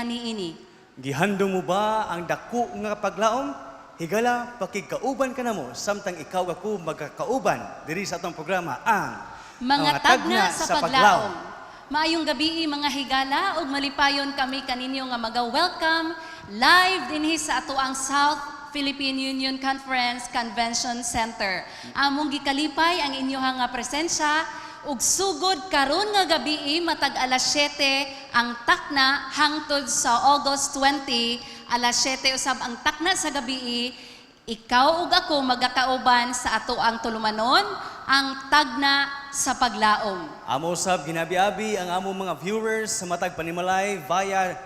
kinaiya niini. Gihandom mo ba ang dako nga paglaom? Higala, pakigkauban ka namo samtang ikaw ako magkakauban diri sa atong programa, ang Mga Tagna sa Paglaom. Maayong gabi, mga higala, ug malipayon kami kaninyo nga maga-welcome live dinhi sa atoang South Philippine Union Conference Convention Center. Among gikalipay ang inyong nga presensya ug sugod karon nga gabi matag alas 7 ang takna hangtod sa August 20 alas 7 usab ang takna sa gabi. Ikaw ug ako magakauban sa atoang tulumanon, ang Tagna sa Paglaom. Amo sab ginabi-abi ang among mga viewers sa matag panimalay via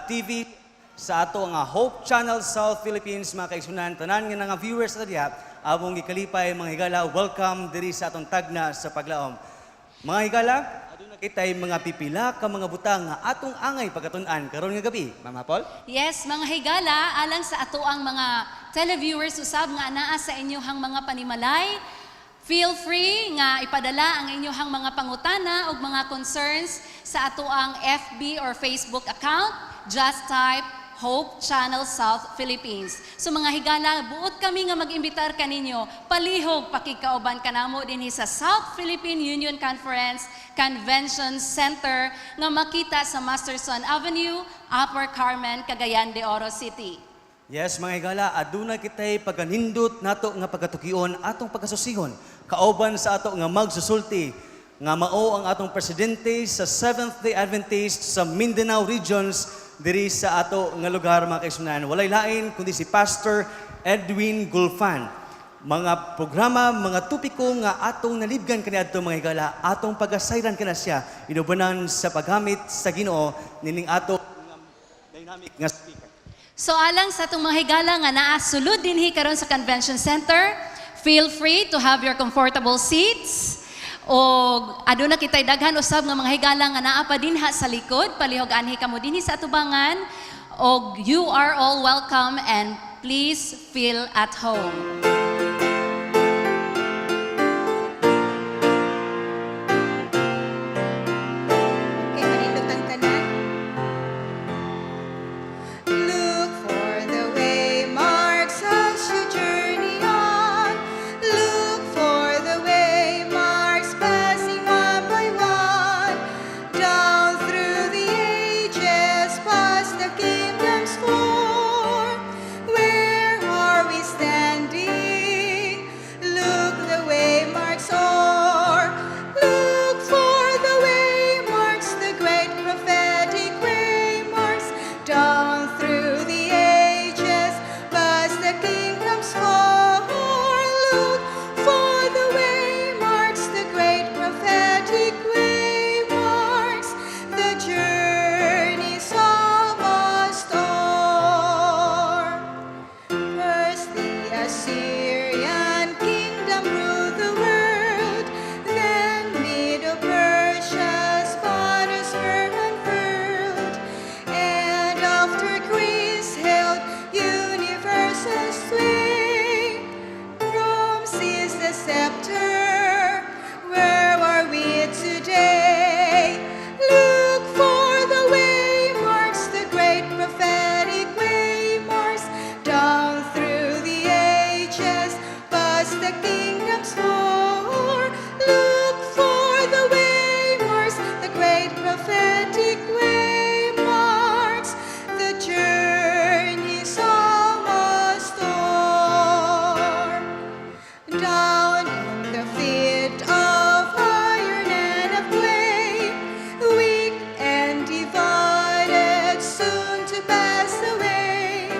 TV sa ato nga Hope Channel South Philippines. Mga kaigsunan, tanan nga nga viewers sa diha, among gikalipay, mga higala. Welcome diri sa atong Tagna sa Paglaom. Mga higala, aduna kitay mga pipila ka mga butang nga atong angay pagkatun-an karon nga gabi, Mama Paul. Yes, mga higala, alang sa atoang mga televiewers usab nga anaa sa inyohang mga panimalay, feel free nga ipadala ang inyohang mga pangutana ug mga concerns sa atoang FB or Facebook account. Just type Hope Channel South Philippines. So mga higala, buot kami nga mag-imbitar kaninyo, palihog pakigkauban kanamo dinhi sa South Philippine Union Conference Convention Center nga makita sa Masterson Avenue, Upper Carmen, Cagayan de Oro City. Yes, mga higala, aduna kitay pagkanindot nato nga pagkatukion, atong pagkasusihon kauban sa ato nga magsusulti nga mao ang atong presidente sa Seventh-day Adventist sa Mindanao Regions diri sa ato nga lugar, mga kaigsunan. Walay lain kundi si Pastor Edwin Gulfan. Mga programa, mga topiko nga atong nalibgan kaniadto, mga higala, atong pagasayran kana siya inubanan sa paggamit sa Ginoo nining ato nga dynamic nga speaker. So alang sa atong mga higala nga naa sulod dinhi karon sa convention center, feel free to have your comfortable seats. O aduna kitay daghan usab nga mga higala nga naa pa dinha sa likod, palihog anhi kamo dinhi sa atubangan. Og you are all welcome and please feel at home. Okay, manindot ang tanan. Look for the way marks as you journey on. Look for the way marks passing one by one. Down through the ages, past the kingdoms four. Where are we standing? Look the way marks o'er. Look for the way marks, the great prophetic way marks. Down through the ages, past the kingdoms four. Look for the way marks, the great prophetic way marks. The journey's almost o'er. First the Assyrian kingdom ruled the world, then Medo-Persia's banners were unfurled, and after Greece held universal sway, Rome seized the scepter. Where are we today? Look for the way marks, the great prophetic way marks. Down through the ages, past the kingdoms four. Look for the way marks, the great prophetic way marks. The journey's almost o'er. Down in the fit of iron and of clay, weak and divided, soon to pass away.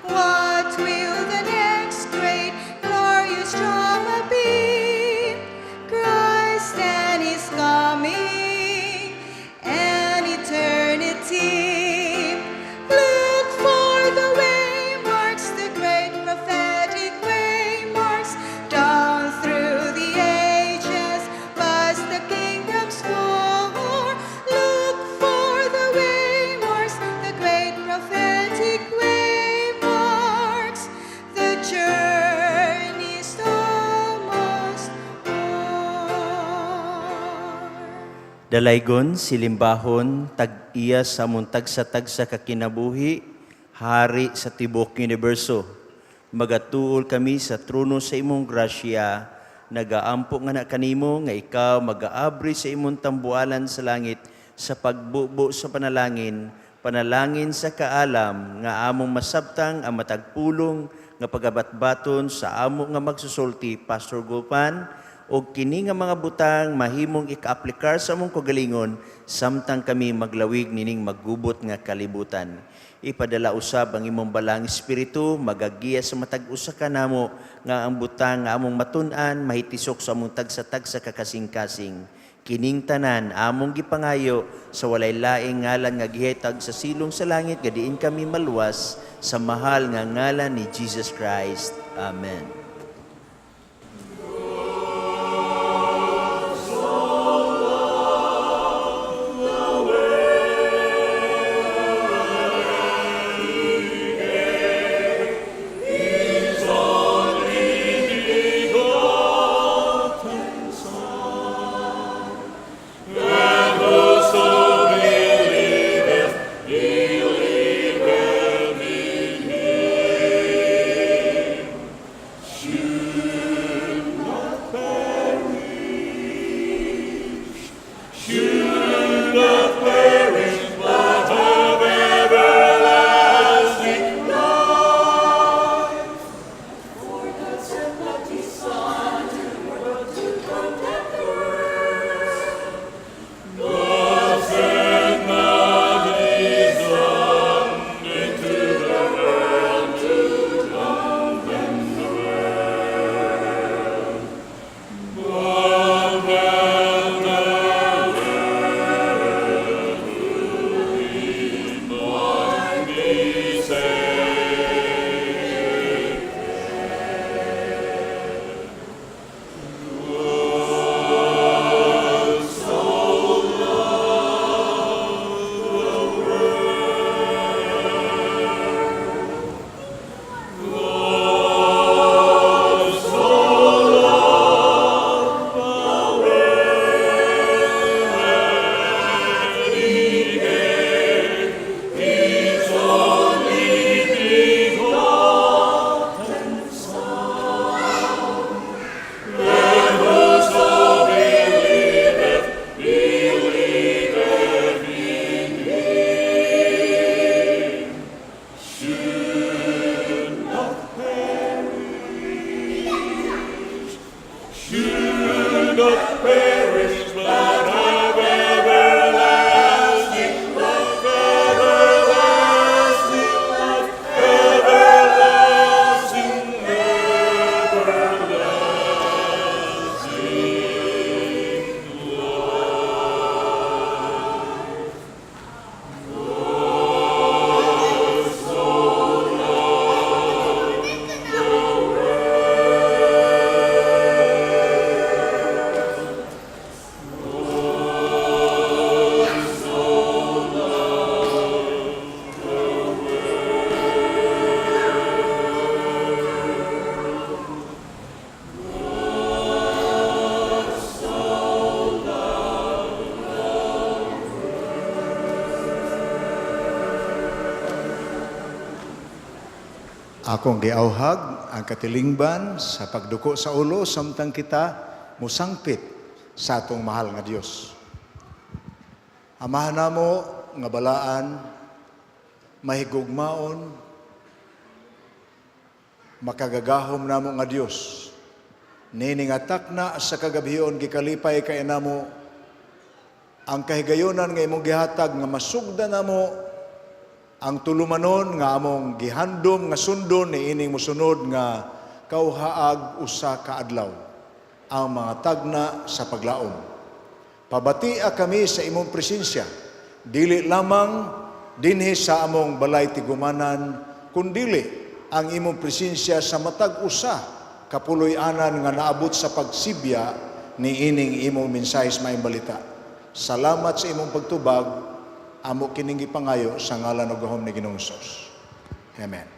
What will the next great glorious drama be? Christ and His coming and eternity. Look for the way marks, the great prophetic way marks. Down through the ages, past the kingdoms four. Look for the way marks, the great prophetic Dalaygon, silimbahon, tag-iya sa among tagsa-tagsa ka kinabuhi, hari sa tibok universo. Magatuol kami sa trono sa imong grasya, nagaampo nga na kanimo nga ikaw magaabri sa imong tambualan sa langit sa pagbubo sa panalangin, panalangin sa kaalam nga among masabtang ang matag pulong nga pagabatbaton sa amo nga magsusulti, Pastor Gulpan, og kini nga mga butang mahimong ika-aplikar sa among kagalingon samtang kami maglawig nining magubot nga kalibutan. Ipadala usab ang imong Balaang Espiritu magagiya sa matag usa kanamo nga ang butang nga among matun-an mahitisok sa among tagsa-tagsa ka kasing-kasing. Kining tanan among gipangayo sa walay laing ngalan nga gihatag sa silong sa langit nga diin kami maluwas, sa mahal nga ngalan ni Jesus Christ. Amen. Akong giauhag ang katilingban sa pagduko sa ulo samtang kita musangpit sa atong mahal nga Dios. Amahan namo nga balaan, mahigugmaon, makagagahom namo nga Dios. Nini nga takna sa kagabhion, gikalipay kay namo ang kahigayonan nga imong gihatag nga masugdan namo ang tulumanon nga among gihandom nga sundon niining mosunod nga kauhaag usa ka adlaw, ang mga tagna sa paglaom. Pabatia kami sa imong presensya, dili lamang dinhi sa among balay tigumanan, kundili ang imong presensya sa matag usa ka puloy-anan nga naabot sa pagsibya niining imong mensahe sa maayong balita. Salamat sa imong pagtubag, amo kining gipangayo sa ngalan ug gahom ni Ginoong Hesus. Amen.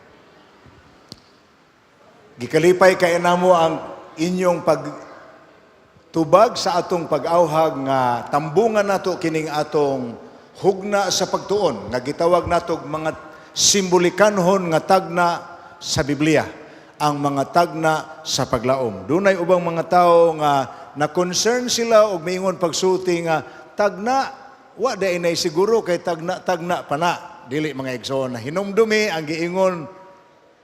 Gikalipay kay namo ang inyong pag Tubag sa atong pag-awhag nga tambungan nato kining atong hugna sa pagtuon nga gitawag natog mga simbolikanhon nga tagna sa Biblia, ang mga tagna sa paglaom. Dunay ubang mga tawo nga na-concern sila og miingon pagsulti nga tagna wa diay nay siguro kay tagna tagna pa na. Dili, mga igsoon, hinumdumi ang giingon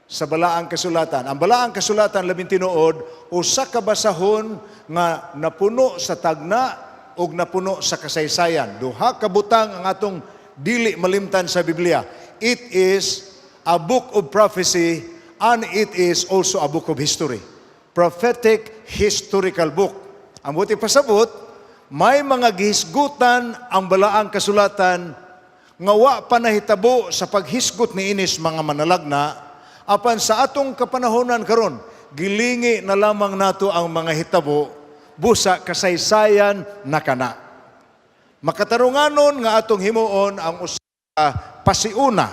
sa Balaang Kasulatan. Ang Balaang Kasulatan, labing tinuod, usa ka basahon nga napuno sa tagna ug napuno sa kasaysayan. Duha ka butang ang atong dili malimtan sa Biblia. It is a book of prophecy and it is also a book of history. Prophetic historical book. Ang buot ipasabot, may mga gihisgutan ang Balaang Kasulatan nga wa pa nahitabo sa paghisgot niinis mga manalagna, apan sa atong kapanahonan karon gilingi na lamang nato ang mga hitabo, busa kasaysayan na kana. Makatarunganon nga atong himuon ang usa ka pasiuna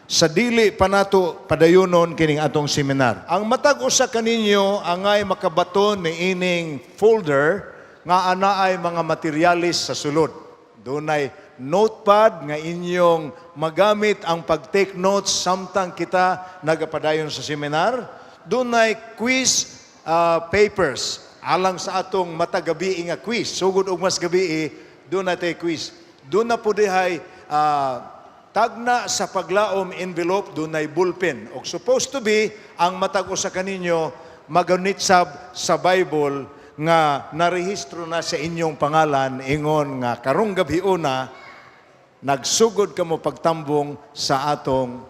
sa dili pa nato padayunon kining atong seminar. Ang matag usa kaninyo angay makabaton ni ining folder nga anaay mga materyales sa sulod. Dunay notepad nga inyong magamit ang pag-take notes samtang kita nagapadayon sa seminar. Dunay quiz papers alang sa atong matag gabi nga quiz. Sugod og mas gabi, dunay tay quiz. Duna po dihay tagna sa paglaom envelope, dunay bullpen. Og supposed to be, ang matag usa kaninyo magunit sab sa Bible nga narehistro na sa inyong pangalan, ingon nga karong gabiuna nagsugod kamo pagtambong sa atong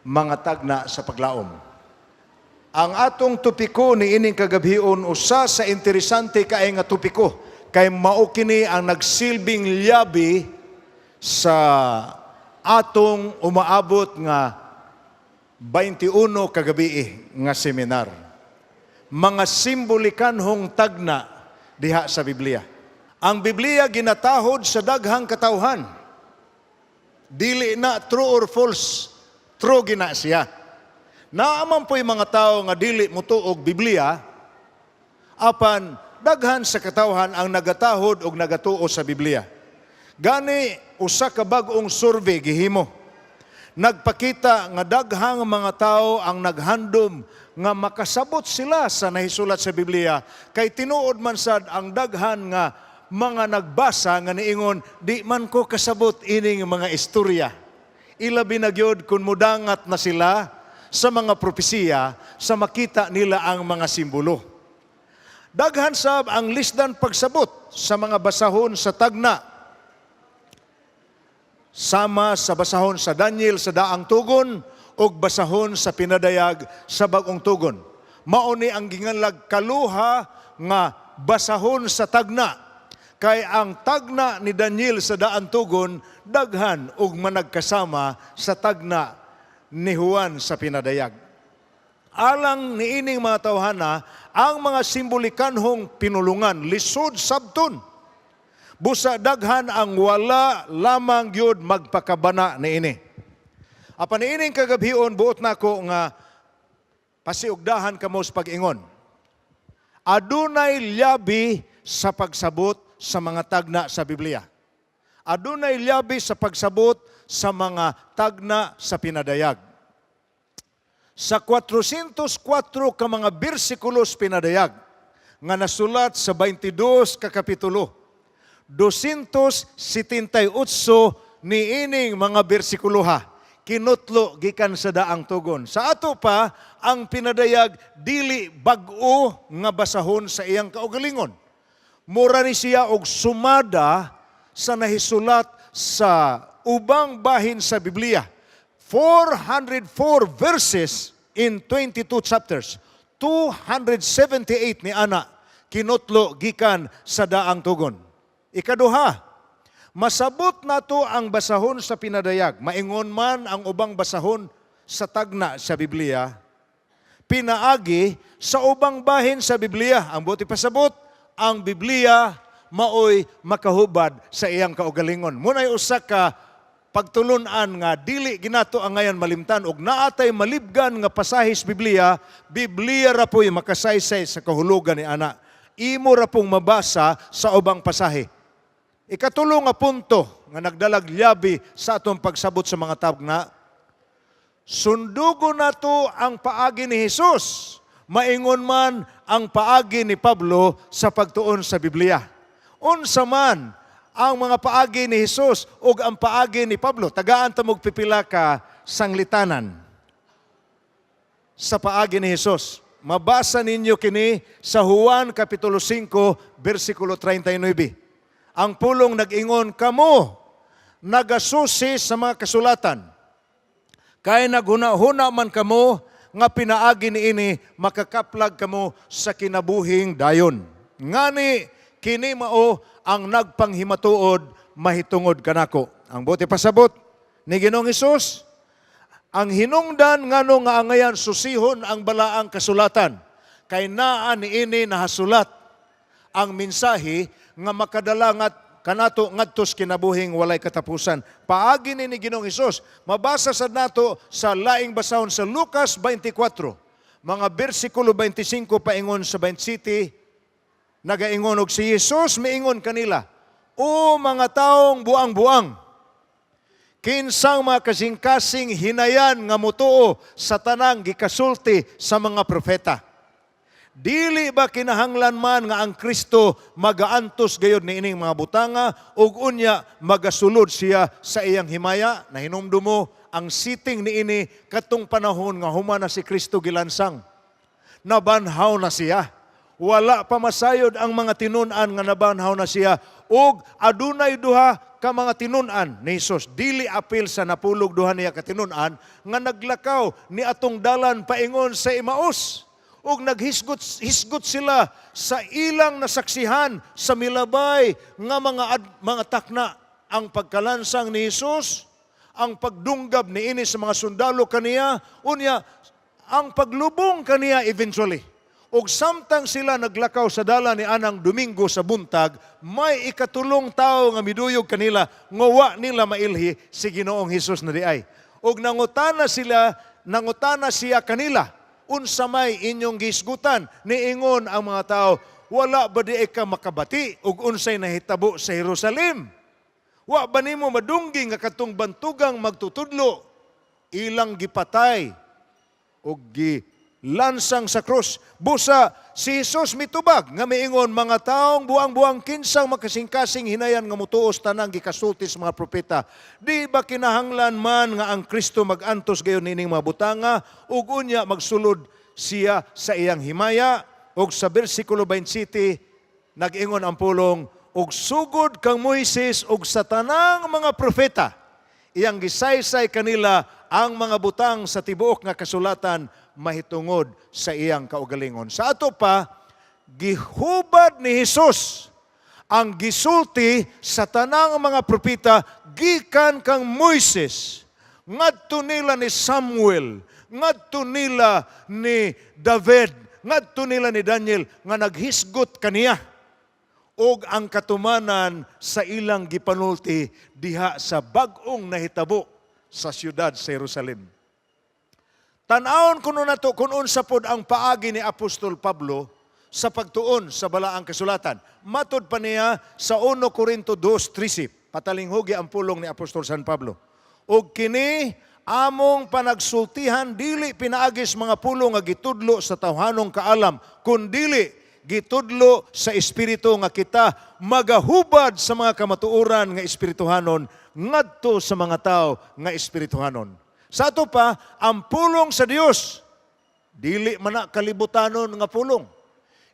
mga tagna sa paglaom. Ang atong topiko ni ining kagabhion, usa sa interesante kay nga topiko kay mao kini ang nagsilbing lyabi sa atong umaabot nga 21 kagabi nga seminar. Mga simbolikanhong tagna diha sa Biblia. Ang Biblia ginatahod sa daghang katawhan. Dili na true or false, true gina siya. Naa man po'y mga tao nga dili mutuo og Biblia, apan daghan sa katawhan ang nagatahod og nagatuo sa Biblia. Gani usa ka bag-ong survey gihimo. Nagpakita nga daghang mga tao ang naghandom nga makasabot sila sa nahisulat sa Biblia kay tinuod man sad ang daghan nga mga nagbasa nga niingon, "Di man ko kasabot ining mga istorya." Ilabi na gyud kung mudangat na sila sa mga propesiya sa makita nila ang mga simbolo. Daghan sab ang lisdan pagsabot sa mga basahon sa tagna. Sama sa basahon sa Daniel sa Daang Tugon ug basahon sa Pinadayag sa Bagong Tugon. Mao ni ang ginganlag kaluha nga basahon sa tagna. Kay ang tagna ni Daniel sa Daan Tugon daghan og managkasama sa tagna ni Juan sa Pinadayag. Alang niining mga tawhana, ang mga simbolikanhong pinulungan lisod sabton. Busa daghan ang wala lamang gyud magpakabana niini. Apan niining kagabhion, buot nako nga pasiugdahan kamo sa pag-ingon. Adunay lyabi sa pagsabot sa mga tagna sa Biblia. Adunay lyabi sa pagsabot sa mga tagna sa Pinadayag. Sa 404 ka mga bersikulos Pinadayag nga nasulat sa 22 ka kapitulo, 278 niining mga bersikuloha kinutlo gikan sa Daang Tugon. Sa ato pa, ang Pinadayag dili bag-o nga basahon sa iyang kaugalingon. Mura ni siya og sumada sa nahisulat sa ubang bahin sa Biblia. 404 verses in 22 chapters. 278 ni ana kinutlo gikan sa Daang Tugon. Ikaduha, masabot nato ang basahon sa Pinadayag, maingon man ang ubang basahon sa tagna sa Biblia, pinaagi sa ubang bahin sa Biblia. Ang buot ipasabot, ang Biblia maoy makahubad sa iyang kaugalingon. Muna'y usa ka pagtulunan nga dili ginato ang ngayon malimtan og naatay malibgan nga pasahis Biblia, Biblia ra po'y makasaysay sa kahulugan ni ana. Imo ra pong mabasa sa ubang pasahe. Ikatulo nga punto nga nagdalag labi sa atong pagsabot sa mga tagna, sundugo nato ang paagi ni Jesus, maingon man ang paagi ni Pablo sa pagtuon sa Biblia. Unsa man ang mga paagi ni Jesus ug ang paagi ni Pablo? Tagaan ta mog pipila ka sanglitanan sa paagi ni Jesus. Mabasa ninyo kini sa Juan Kapitulo 5, versikulo 39. Ang pulong nag-ingon, "Kamo nagasusi sa mga kasulatan. Kay naghuna-huna man kamo nga pinaagi niini makakaplag kamo sa kinabuhing dayon. Ngani kini mao ang nagpanghimatuod mahitungod kanako." Ang buot ipasabot ni Ginoong Hesus, ang hinungdan ngano nga angayan susihon ang balaang kasulatan, kay naa niini nahasulat ang mensahe nga makadala nga kanato ngadto sa kinabuhing walay katapusan. Paagi ni Ginoong Hesus, mabasa sad nato sa laing basahon sa Lucas 24, mga bersikulo 25 paingon sa 27, nagaingon og si Jesus miingon kanila, "O mga taong buang-buang, kinsang mga kasing-kasing hinayan nga mutuo sa tanang gikasulti sa mga propeta? Dili ba kinahanglan man nga ang Kristo magaantos gayod niining mga butanga ug unya magasulod siya sa iyang himaya?" Nahinumdum mo ang sitting niini katong panahon nga human na si Kristo gilansang. Nabanhaw na siya. Wala pa masayod ang mga tinun-an nga nabanhaw na siya ug adunay duha ka mga tinun-an ni Jesus. Dili apil sa napulog duha niya ka tinun-an nga naglakaw ni atong dalan paingon sa Emmaus ug naghisgot hisgot sila sa ilang nasaksihan sa milabay nga mga takna, ang pagkalansang ni Jesus, ang pagdunggab niini sa mga sundalo kaniya, unya ang paglubong kaniya eventually. Ug samtang sila naglakaw sa dalan ni anang Domingo sa buntag, may ikatulong tao nga miduyog kanila nga wa nila mailhi, si Ginoong Hesus na diay. Ug nangutana sila, nangutana siya kanila, "Unsa may inyong gihisgutan?" Niingon ang mga tao, "Wala ba diay ka makabati ug unsay nahitabo sa Jerusalem? Wa ba nimo madunggi nga katong bantugang magtutudlo ilang gipatay ug gilansang sa krus?" Busa si Jesus mitubag nga miingon, "Mga taong buang-buang, kinsang makasing-kasing hinayan nga mutuo sa tanang gikasulti sa mga propeta? Di ba kinahanglan man nga ang Kristo magantos gayon nining mga butanga ug unya magsulod siya sa iyang himaya?" Ug sa bersikulo 27 nag-ingon ang pulong, "Ug sugod kang Moises ug sa tanang mga propeta, iyang gisaysay kanila ang mga butang sa tibuok nga kasulatan mahitungod sa iyang kaugalingon." Sa ato pa, gihubad ni Hesus ang gisulti sa tanang mga propeta gikan kang Moises ngadto nila ni Samuel, ngadto nila ni David, ngadto nila ni Daniel nga naghisgot kaniya og ang katumanan sa ilang gipanulti diha sa bag-ong nahitabo sa siyudad sa Jerusalem. Tan-awon kuno nato kung unsa pod ang paagi ni Apostol Pablo sa pagtuon sa balaang kasulatan. Matod pa niya sa 1 Corinto 2:13, patalinghugi ang pulong ni Apostol San Pablo. "Ug kini among panagsultihan dili pinaagi sa mga pulong nga gitudlo sa tawhanong kaalam, kundili gitudlo sa Espiritu nga kita magahubad sa mga kamatuoran nga espirituhanon ngadto sa mga tao nga espirituhanon." Sa ato pa, ang pulong sa Dios dili man na kalibutanon nga pulong.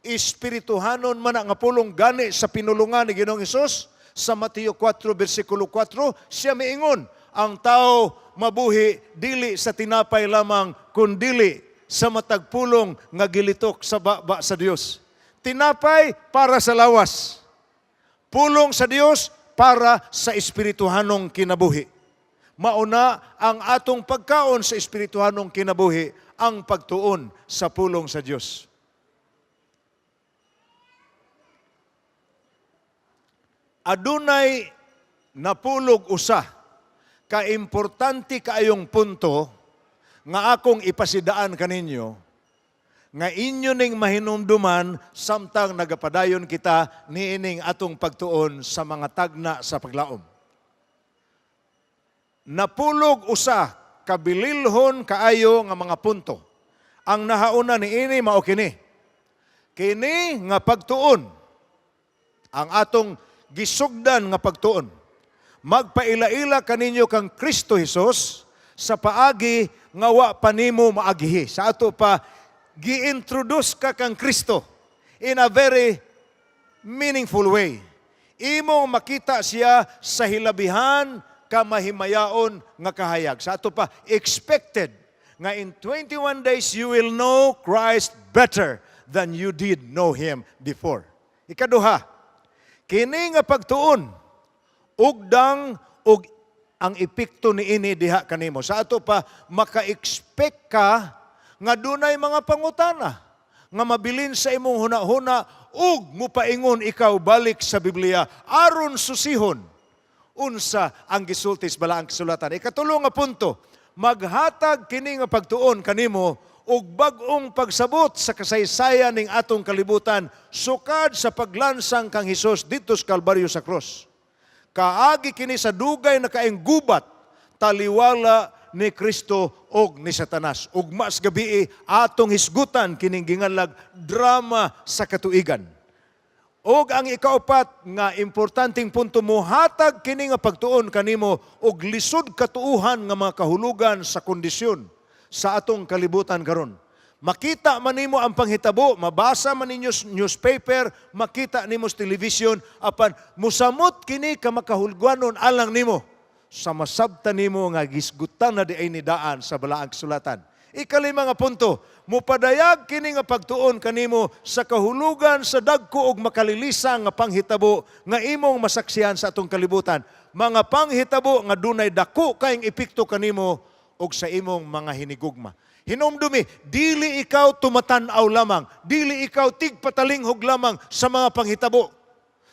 Espirituhanon man na nga pulong. Gani sa pinulungan ni Ginoong Hesus sa Mateo 4 bersikulo 4, siya miingon, "Ang tao mabuhi dili sa tinapay lamang kundili sa matag pulong nga gilitok sa baba sa Dios." Tinapay para sa lawas. Pulong sa Dios para sa espirituhanong kinabuhi. Mauna ang atong pagkaon sa espirituhanong kinabuhi, ang pagtuon sa pulong sa Dios. Adunay napulog usa ka importante kaayong punto nga akong ipasidaan kaninyo. nga inyo ning mahinumduman samtang nagapadayon kita niining atong pagtuon sa mga tagna sa paglaom. Napulog usa kabililhon kaayo nga mga punto. Ang nahauna niini mao kini. Kini nga pagtuon, ang atong gisugdan nga pagtuon, magpaila-ila kaninyo kang Kristo Hesus sa paagi nga wa pa nimo maagihi. Sa ato pa, gi-introduce ka kang Kristo in a very meaningful way. Imong makita siya sa hilabihan ka mahimayaon nga kahayag. Sa ato pa, expected nga in 21 days you will know Christ better than you did know Him before. Ikaduha, kini nga pagtuon, ugdang og ang epekto niini diha kanimo. Sa ato pa, maka-expect ka nga dunay mga pangutana nga mabilin sa imong huna-huna ug mupaingon ikaw balik sa Biblia aron susihon unsa ang gisulti sa balaang kasulatan. Ikatulo nga punto, maghatag kini nga pagtuon kanimo og bag-ong pagsabot sa kasaysayan ning atong kalibutan sukad sa paglansang kang Hesus didto sa Kalbaryo sa krus. Kaagi kini sa dugay na kaayong gubat taliwala ni Kristo og ni Satanas. Ugma sa gabii atong hisgutan kining ginganlag drama sa katuigan. Og ang ikaupat nga importanteng punto, mohatag kini nga pagtuon kanimo og lisod katuuhan nga mga kahulugan sa kondisyon sa atong kalibutan karon. Makita man nimo ang panghitabo, mabasa man ninyo sa newspaper, makita nimo sa television, apan musamot kini ka makahulgwanon alang nimo sa masabtan nimo nga gisgutan na diay ni daan sa balaang kasulatan. Ikalima nga punto, mupadayag kini nga pagtuon kanimo sa kahulugan sa dagko og makalilisang nga panghitabo nga imong masaksihan sa atong kalibutan. Mga panghitabo nga dunay dako kaayong epekto kanimo og sa imong mga hinigugma. Hinumdumi, dili ikaw tumatan-aw lamang, dili ikaw tigpatalinghog lamang sa mga panghitabo.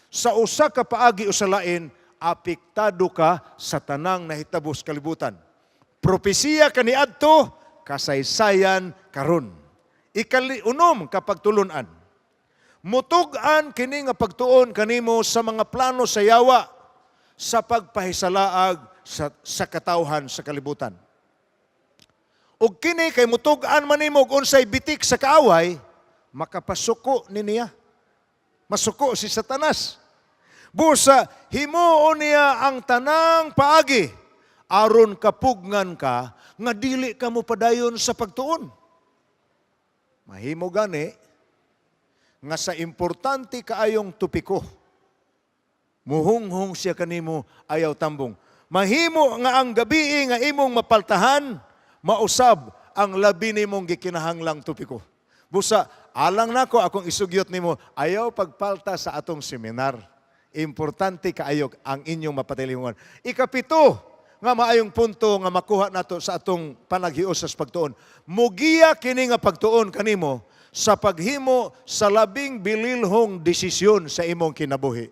Sa usa ka paagi o sa lain, apektado ka sa tanang nahitabo sa kalibutan. Propesiya kaniadto, kasaysayan karon. Ikaunom ka pagtulunan. Mutug-an kini nga pagtuon kanimo sa mga plano sa yawa sa pagpahisalaag sa katawhan sa kalibutan. Ug kini kay mutug-an man nimo og unsay bitik sa kaaway, makapasuko ni niya. Masuko si Satanas. Busa himuon niya ang tanang paagi aron kapugngan ka nga dili ka mo padayon sa pagtuon. Mahimo gani nga sa importante kaayong topiko, muhunghong siya kanimo ayaw tambong. Mahimo nga ang gabii nga imong mapaltahan, mausab ang labi nimong gikinahanglang topiko. Busa, alang nako akong isugyot nimo, ayaw pagpalta sa atong seminar. Importante kaayo ang inyong mapatilingon. Ikapito nga maayong punto nga makuha nato sa atong panaghios sa pagtuon. Mugiya kini nga pagtuon kanimo sa paghimo sa labing bililhong desisyon sa imong kinabuhi.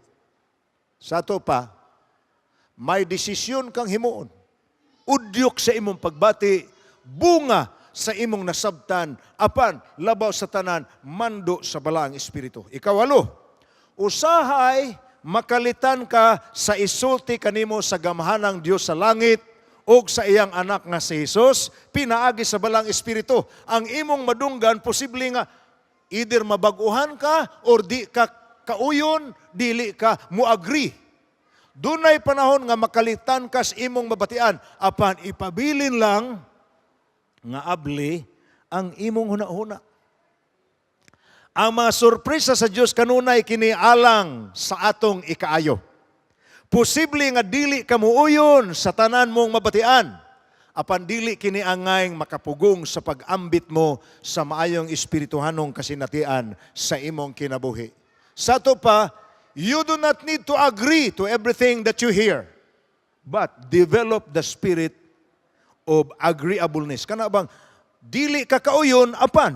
Sa ato pa, may desisyon kang himuon. Udyok sa imong pagbati, bunga sa imong nasabtan, apan labaw sa tanan, mando sa balaang espiritu. Ikawalo, usahay makalitan ka sa isulti kanimo sa gamhanang Dios sa langit ug sa iyang anak nga si Jesus pinaagi sa balaang espiritu. Ang imong madunggan, posible nga either mabag-uhan ka or di ka kauyon, dili ka mo-agree. Dunay panahon nga makalitan ka sa imong mabatian, apan ipabilin lang nga abli ang imong hunahuna. Ang mga sorpresa sa Dios kanunay kini alang sa atong ikaayo. Posible nga dili ka muuyon sa tanan mong mabatian, apan dili kini angayng makapugong sa pag-ambit mo sa maayong espirituhanong kasinatian sa imong kinabuhi. Sa ato pa, you do not need to agree to everything that you hear, but develop the spirit of agreeableness. Kana bang dili ka kauyon apan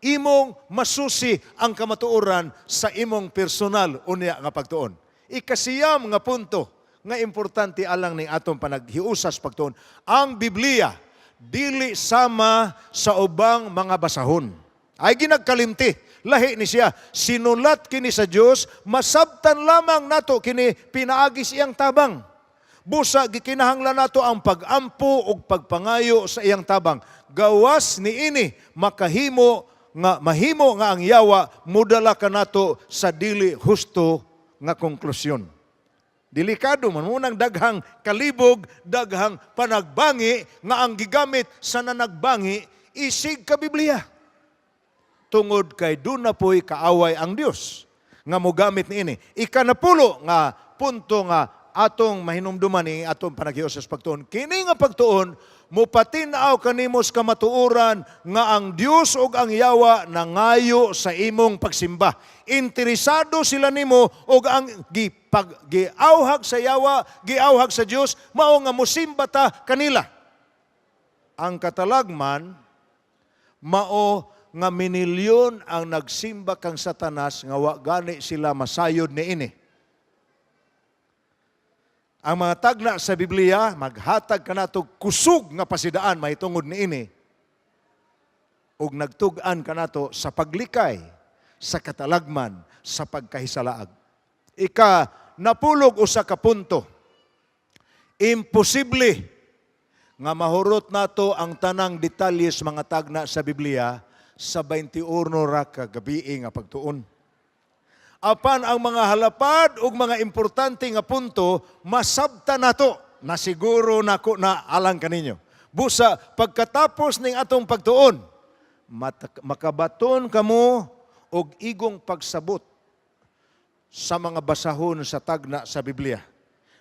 imong masusi ang kamatuoran sa imong personal unya nga pagtuon. Ikasiyam nga punto nga importante alang ning atong panaghiusas pagtuon. Ang Biblia dili sama sa ubang mga basahon. Ay ginagkalimti, lahi ni siya. Sinulat kini sa Dios, masabtan lamang nato kini pinaagi sa iyang tabang. Busa gikinahanglan nato ang pag-ampo ug pagpangayo sa iyang tabang. Gawas niini makahimo nga mahimo nga ang yawa mudala kanato sa dili husto nga konklusyon. Delikado man munang daghang kalibog, daghang panagbangi nga ang gigamit sa nanagbangi isig ka Biblia. Tungod kay duna po'y kaaway ang Dios nga mogamit niini. Ikanapulo nga punto nga atong mahinumduman ni atong panaghiusa sa pagtuon. Kini nga pagtuon mupatin-aw kanimo sa kamatuoran nga ang Dios ug ang yawa nangayo sa imong pagsimba. Interesado sila nimo ug ang gipag giawhag sa yawa, giawhag sa Dios, mao nga mosimba ta kanila. Ang katalagman mao nga minilyon ang nagsimba kang Satanas nga wa gani sila masayod niini. Ang mga tagna sa Biblia maghatag kanato kusog nga pasidaan mahitungod niini ug nagtug-an kanato sa paglikay sa katalagman sa pagkahisalaag. Ika napulog usa ka punto. Imposible nga mahurot nato ang tanang detalye sa mga tagna sa Biblia sa 21 ra ka gabii nga pagtuon. Apan ang mga halapad ug mga importante nga punto masabta nato na siguro nako na alang kaninyo. Busa pagkatapos ning atong pagtuon, makabaton kamo og igong pagsabot sa mga basahon sa tagna sa Biblia.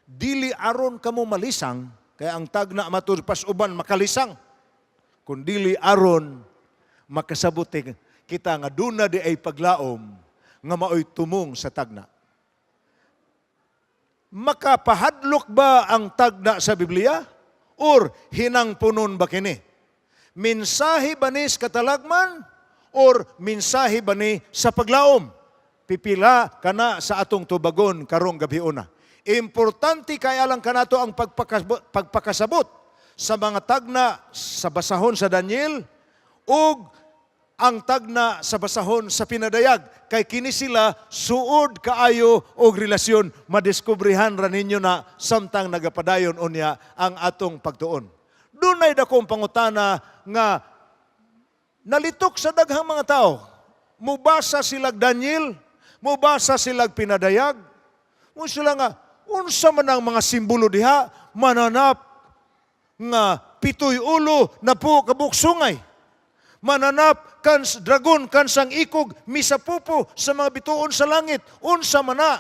Dili aron kamo malisang, kay ang tagna matud pas uban makalisang. Kun dili aron makasabot kita nga duna di ay paglaom nga maoy tumong sa tagna. Makapahadlok ba ang tagna sa Biblia? Or hinangpunon ba kini? Mensahe ba ni sa katalagman? Or mensahe ba ni sa paglaom? Pipila kana sa atong tubagon karong gabiuna. Importante kay alang kanato ang pagpakasabot sa mga tagna sa basahon sa Daniel ug ang tagna sa basahon sa Pinadayag, kay kini sila suod kaayo og relasyon. Madiskubrehan ra ninyo na samtang nagapadayon unya ang atong pagtuon. Dunay dakong pangutana nga nalitok sa daghang mga tao. Mubasa silag Daniel, mubasa silag Pinadayag. Mo sila nga unsa man ang mga simbolo diha, mananap nga pitoy ulo na po kabuok sungay. Mananap kans dragon kansang ikog misapupo sa mga bituon sa langit. Unsa man na?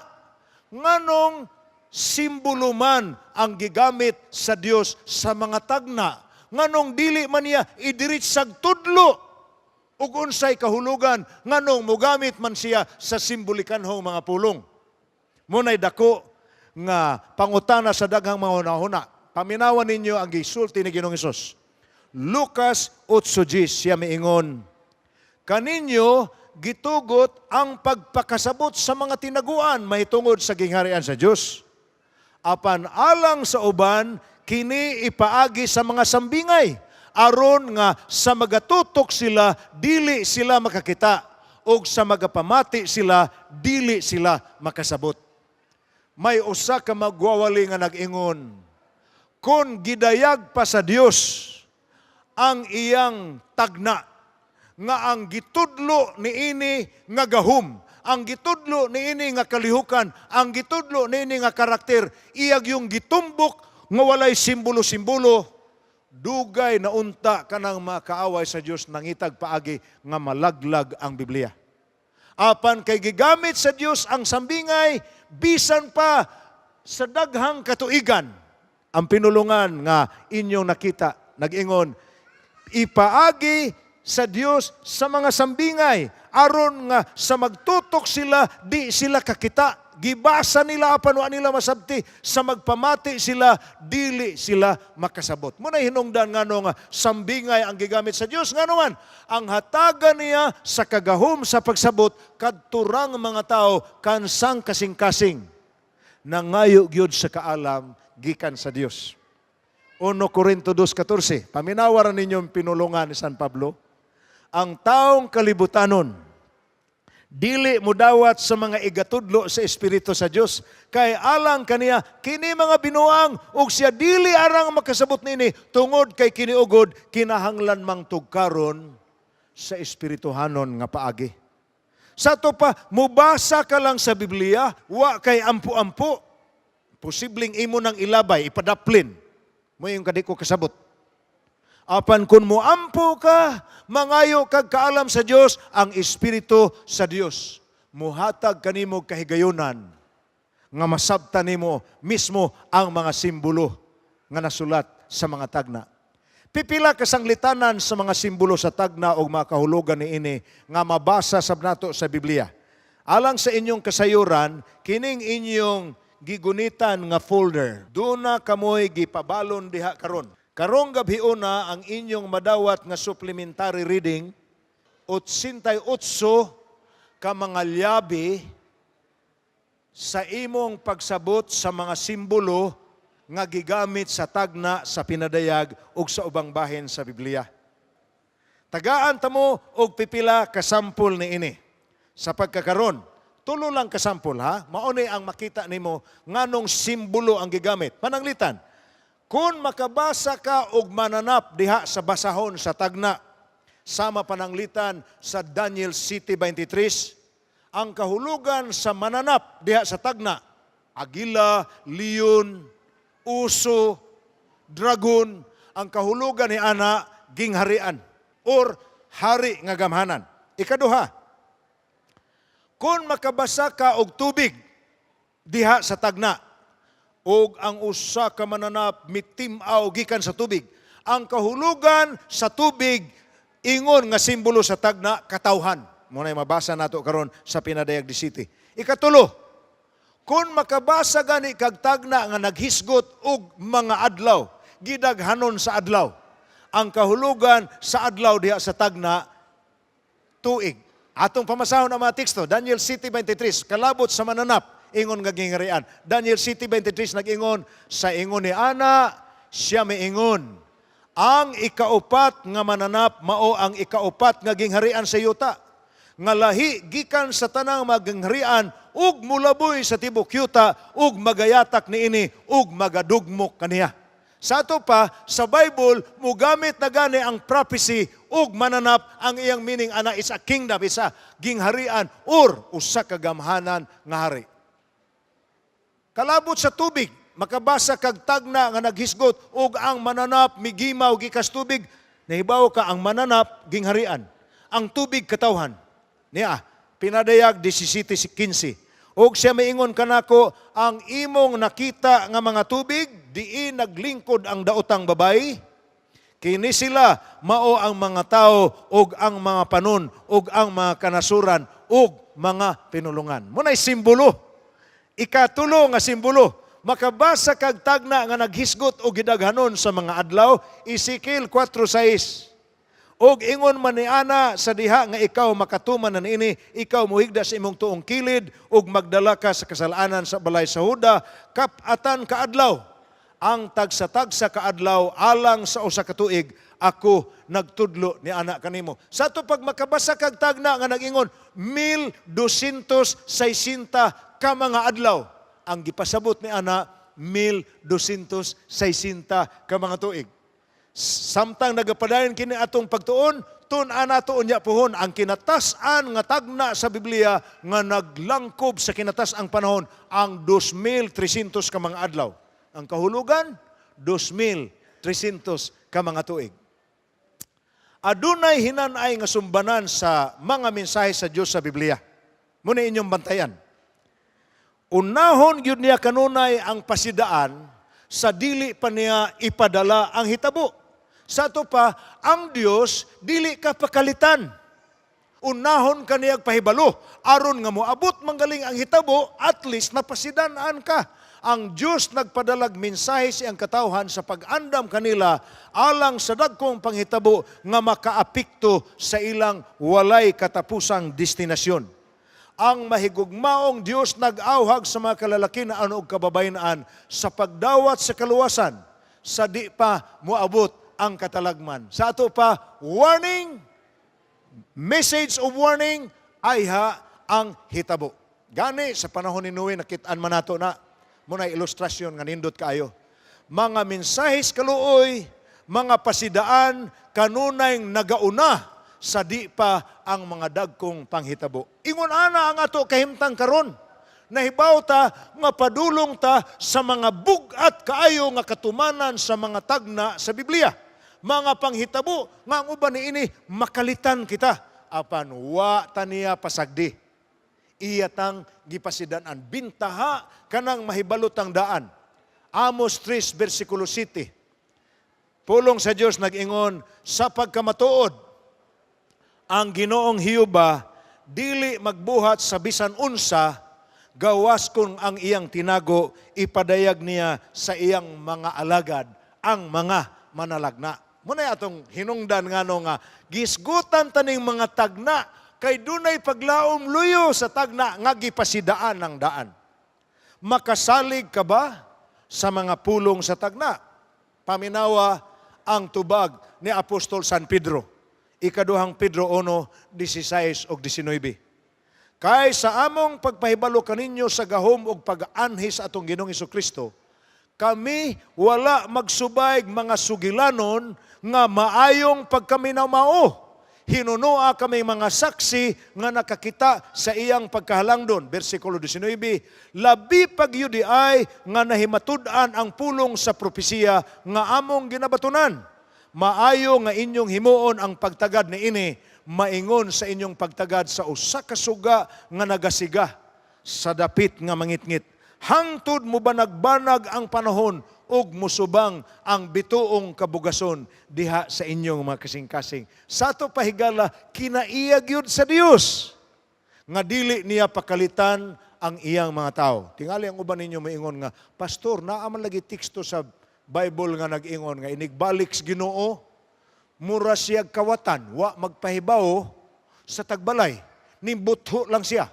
Nganong simbolo man ang gigamit sa Dios sa mga tagna? Nganong dili man niya idiretsag tudlo ug unsay kahulugan? Nganong mogamit man siya sa simbolikanhong mga pulong? Munay dako nga pangutana sa daghang mga hunahuna. Paminawan ninyo ang gisulti ni Ginoong Hesus. Lucas 8:10, siya miingon, "Kaninyo gitugot ang pagpakasabot sa mga tinaguan mahitungod sa gingharian sa Dios. Apan alang sa uban, kini ipaagi sa mga sambingay, aron nga sa magatutok sila, dili sila makakita, ug sa magapamati sila, dili sila makasabot." May usa ka magwawali nga nag-ingon, "Kung gidayag pa sa Dios ang iyang tagna, nga ang gitudlo niini nga gahom, ang gitudlo niini nga kalihukan, ang gitudlo niini nga karakter, iyag yung gitumbok nga walay simbolo-simbolo, dugay na unta kanang makaaway sa Dios nangitag paagi nga malaglag ang Biblia. Apan kay gigamit sa Dios ang sambingay bisan pa sa daghang katuigan." Ang pinulungan nga inyong nakita, nag-ingon, ipaagi sa Dios sa mga sambingay aron nga sa magtutok sila, di sila kakita. Gibasa nila apan wa nila masabti. Sa magpamati sila, dili sila makasabot. Muna hinungdan ngano nga sambingay ang gigamit sa Dios, ngano man ang hatagan niya sa kagahom sa pagsabot kadturang mga tao kansang kasing-kasing nangayo gyud sa kaalam gikan sa Dios. 1 Corinto 2:14. Paminawaran ninyo ang pinulungan ni San Pablo. Ang taong kalibutanon, dili mudawat sa mga igatudlo sa Espiritu sa Dios, kay alang kaniya kini mga binuang, ug siya dili arang makasabot nini tungod kay kini ugod kinahanglan mang tugkaron sa espirituhanon nga paagi. Sa ato pa, mubasa ka lang sa Biblia, wa kay ampo-ampo. Posibleng imo nang ilabay, ipadaplin. Mo yung kadi ko kasabot. Apan kung muampo ka, mangayo kag kaalam sa Dios, ang Espiritu sa Dios muhatag kanimo kahigayunan nga masabtan nimo mismo ang mga simbolo nga nasulat sa mga tagna. Pipila ka sanglitanan sa mga simbolo sa tagna o mga kahulugan niini nga mabasa sab nato sa Biblia. Alang sa inyong kasayuran, kining inyong gigunitan nga folder, duna kamoy gipabalon diha karon. Karong gabhiona, ang inyong madawat nga supplementary reading, 88 ka mga lyabi sa imong pagsabot sa mga simbolo nga gigamit sa tagna sa Pinadayag ug sa ubang bahin sa Biblia. Tagaan tamo og pipila ka sampol niini. Sa pagkakaron, tulo lang ka sampol, ha. Mao ni ang makita nimo nganong simbolo ang gigamit. Pananglitan, kung makabasa ka og mananap diha sa basahon sa tagna, sama pananglitan sa Daniel 7:23, ang kahulugan sa mananap diha sa tagna, agila, leon, uso, dragon, ang kahulugan ni ana gingharian or hari nga gamhanan. Ikaduha, kung makabasa ka og tubig diha sa tagna, og ang usa ka mananap mitim-aw gikan sa tubig, ang kahulugan sa tubig ingon nga simbolo sa tagna, katawhan. Mao na mabasa nato karon sa Pinadayag City. Ikatulo, kung makabasa gani kag tagna nga naghisgot og mga adlaw, gidaghanon sa adlaw, ang kahulugan sa adlaw diha sa tagna, tuig. Atong pamasahon ang mga teksto, Daniel 7:23, kalabot sa mananap, ingon nga gingharian. Daniel 7:23 nag-ingon, sa ingon ni ana, siya miingon, ang ikaupat nga mananap mao ang ikaupat nga gingharian sa yuta, nga lahi gikan sa tanang mga gingharian ug mulaboy sa tibok yuta ug magayatak niini ug magadugmok kaniya. Sa ato pa, sa Bible, mugamit na gani ang prophecy ug mananap, ang iyang meaning ana is a kingdom, is a gingharian or usa ka gamhanan nga hari. Kalabot sa tubig, makabasa kag tagna nga naghisgot ug ang mananap migimaw gikas tubig, nahibaw ka ang mananap gingharian. Ang tubig, katawhan. Niya, Pinadayag 17:15. Ug siya miingon kanako, ang imong nakita nga mga tubig, diin naglingkod ang daotang babayi, kini sila mao ang mga tao ug ang mga panon ug ang mga kanasuran ug mga pinulungan. Mao nay simbolo. Ikatulo nga simbolo, makabasa kag tagna nga naghisgot og gidaghanon sa mga adlaw, Ezekiel 4:6. Og ingon man ni ana, sa diha nga ikaw makatuman na niini, ikaw muhigda sa imong tuong kilid ug magdala ka sa kasalanan sa balay sa Huda, kap-atan ka adlaw. Ang tagsa-tagsa ka adlaw alang sa usa ka tuig, ako nagtudlo ni ana kanimo. Sa ato, pag makabasa kag tagna nga nag-ingon 1260 ka mga adlaw, ang gipasabot ni ana 1260 ka mga tuig. Samtang nagapadayon kini atong pagtuon, tun-an nato unya puhon ang kinatas-an nga tagna sa Biblia nga naglangkob sa kinatas-ang panahon, ang 2,300 ka mga adlaw. Ang kahulugan, 2,300 ka mga tuig. Adunay hinanay nga sumbanan sa mga mensahe sa Dios sa Biblia. Mao na inyong bantayan. Unahon gyud niya kanunay ang pasidaan sa dili pa niya ipadala ang hitabo. Sa ato pa, ang Dios dili ka pakalitan. Unahon ka niyag pahibalo aron nga moabot manggaling ang hitabo, at least napasidan-an ka. Ang Dios nagpadalag mensahe sa iyang katawhan sa pag-andam kanila alang sa dagkong panghitabo nga makaapekto sa ilang walay katapusang destinasyon. Ang mahigugmaong Dios nag-awhag sa mga kalalakinan ug kababayen-an sa pagdawat sa kaluwasan sa di pa moabot ang katalagman. Sa ato pa, warning, Message of warning, ayha ang hitabo. Gani sa panahon ni Noe, nakitaan man nato na muna ilustrasyon nga nindot kaayo. Mga mensahes kaluoy, mga pasidaan kanunay nagauna sa di pa ang mga dagkong panghitabo. Ingon ana ang ato kahimtang karon. Nahibaw ta nga padulong ta sa mga bug-at kaayo nga katumanan sa mga tagna sa Biblia. Mga panghitabo nga ang uban niini makalitan kita, apan wa ta niya pasagdi. Iya tang gipasidan-an, bintaha kanang mahibalot ang daan. Amos 3 versikulo 7. Pulong sa Dios nag-ingon, "Sa pagkamatuod, ang Ginoong Hiyuba dili magbuhat sa bisan unsa gawas kung ang iyang tinago ipadayag niya sa iyang mga alagad, ang mga manalagna." Muna atong hinungdan ngano nga gisgutan taning mga tagna kay dunay paglaom luyo sa tagna nga gipasidaan ng daan. Makasalig ka ba sa mga pulong sa tagna? Paminawa ang tubag ni Apostol San Pedro. Ikaduhang Pedro 1, 16 ug 19. "Kay sa among pagpahibalo kaninyo sa gahom ug pag-anhi sa atong Ginoong Kristo, kami wala magsubay mga sugilanon nga maayong pagkaminaw mao. Hinunoa kami mga saksi nga nakakita sa iyang pagkahalangdon." Versikulo 19, "Labi pa gyud diay nga nahimatud-an ang pulong sa propesiya nga among ginabatunan. Maayo nga inyong himuon ang pagtagad niini, maingon sa inyong pagtagad sa usa ka suga nga nagasiga sa dapit nga mangitngit, hangtod mo banag-banag ang panahon ug musubang ang bituong kabugason diha sa inyong mga kasing-kasing." Sa ato pa, higala, kinaiya gyud sa Dios nga dili niya pakalitan ang iyang mga tao. Tingali ang uban ninyo maingon nga, "Pastor, naa man lagi teksto sa Bible nga nag-ingon nga inigbalik sa Ginoo, mura siya kawatan, wa magpahibaw sa tagbalay. Nimbutho lang siya."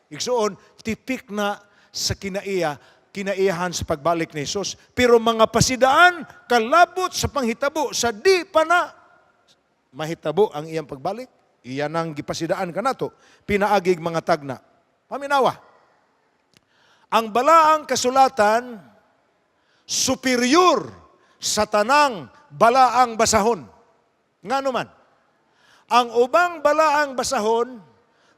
Igsuon, tipik na sa kinaiya, kinaiyahan sa pagbalik ni Jesus. Pero mga pasidaan, kalabot sa panghitabo, sa di pa na mahitabo ang iyang pagbalik, iyan ang gipasidaan kanato, pinaagig mga tagna. Paminawa. Ang balaang kasulatan, superior sa tanang balaang basahon. Ngano man? Ang ubang balaang basahon,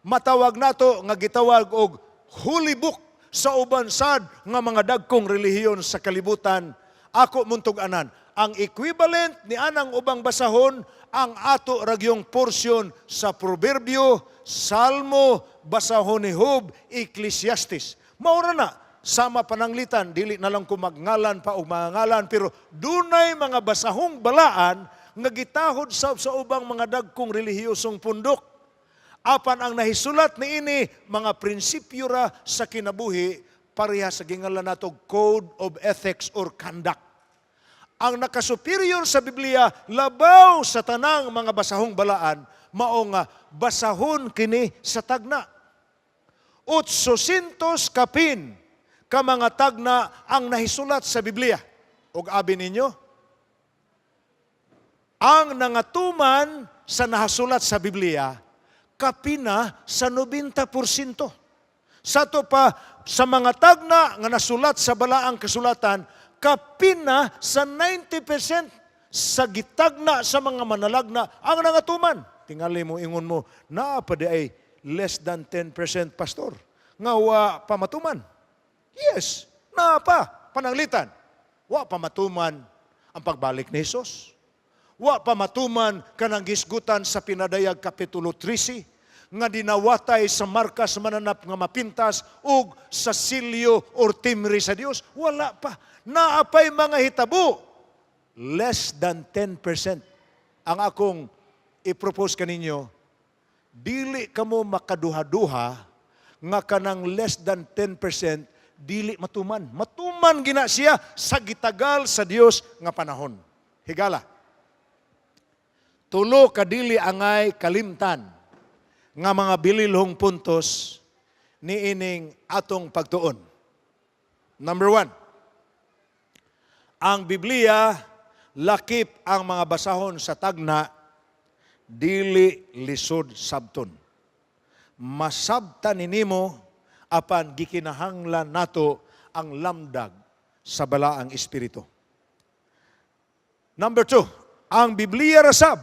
matawag nato nga gitawag og holy book sa uban sad nga mga dagkong relihiyon sa kalibutan. Ako muntug-anan, ang equivalent ni anang ubang basahon, ang ato ragyong porsyon sa Proverbio, Salmo, basahon ni Job, Ecclesiastes. Maura na, sama pananglitan, dili na lang ko magngalan pa og mga ngalan, pero dunay mga basahong balaan nga gitahod sa ubang mga dagkong relihiyosong pundok. Apan ang nahisulat niini, mga prinsipyo ra sa kinabuhi, pareha sa gingalan nato code of ethics or conduct. Ang nakasuperior sa Biblia labaw sa tanang mga basahong balaan, mao nga basahon kini sa tagna. 800 kapin ka mga tagna ang nahisulat sa Biblia. Og abi ninyo, ang nangatuman sa nahasulat sa Biblia, kapina sa 90%. Sa to pa, sa mga tagna nga nasulat sa balaang kasulatan, kapina sa 90% sa gitagna sa mga manalagna ang nangatuman. Tingali mo, ingon mo, naa pa diay less than 10%, pastor, nga wa pa matuman. Yes, naa pa, pananglitan. Wa pa matuman ang pagbalik ni Jesus. Wa pa matuman kanang gisgutan sa Pinadayag Kapitulo 13 nga dinawatay sa marka sa mananap nga mapintas ug sa silyo or timri sa Dios. Wala pa. Naapay mga hitabo. Less than 10%. Ang akong i-propose kaninyo, dili kamo makaduha-duha nga kanang less than 10% dili matuman. Matuman gina siya sa gitagal sa Dios nga panahon. Higala. Tulo ka dili angay kalimtan nga mga bililhong puntos niining atong pagtuon. Number 1, ang Biblia, lakip ang mga basahon sa tagna, Dili lisod sabton. Masabtan nimo, apan gikinahanglan nato ang lamdag sa Balaang Espiritu. Number 2, ang Biblia ra sab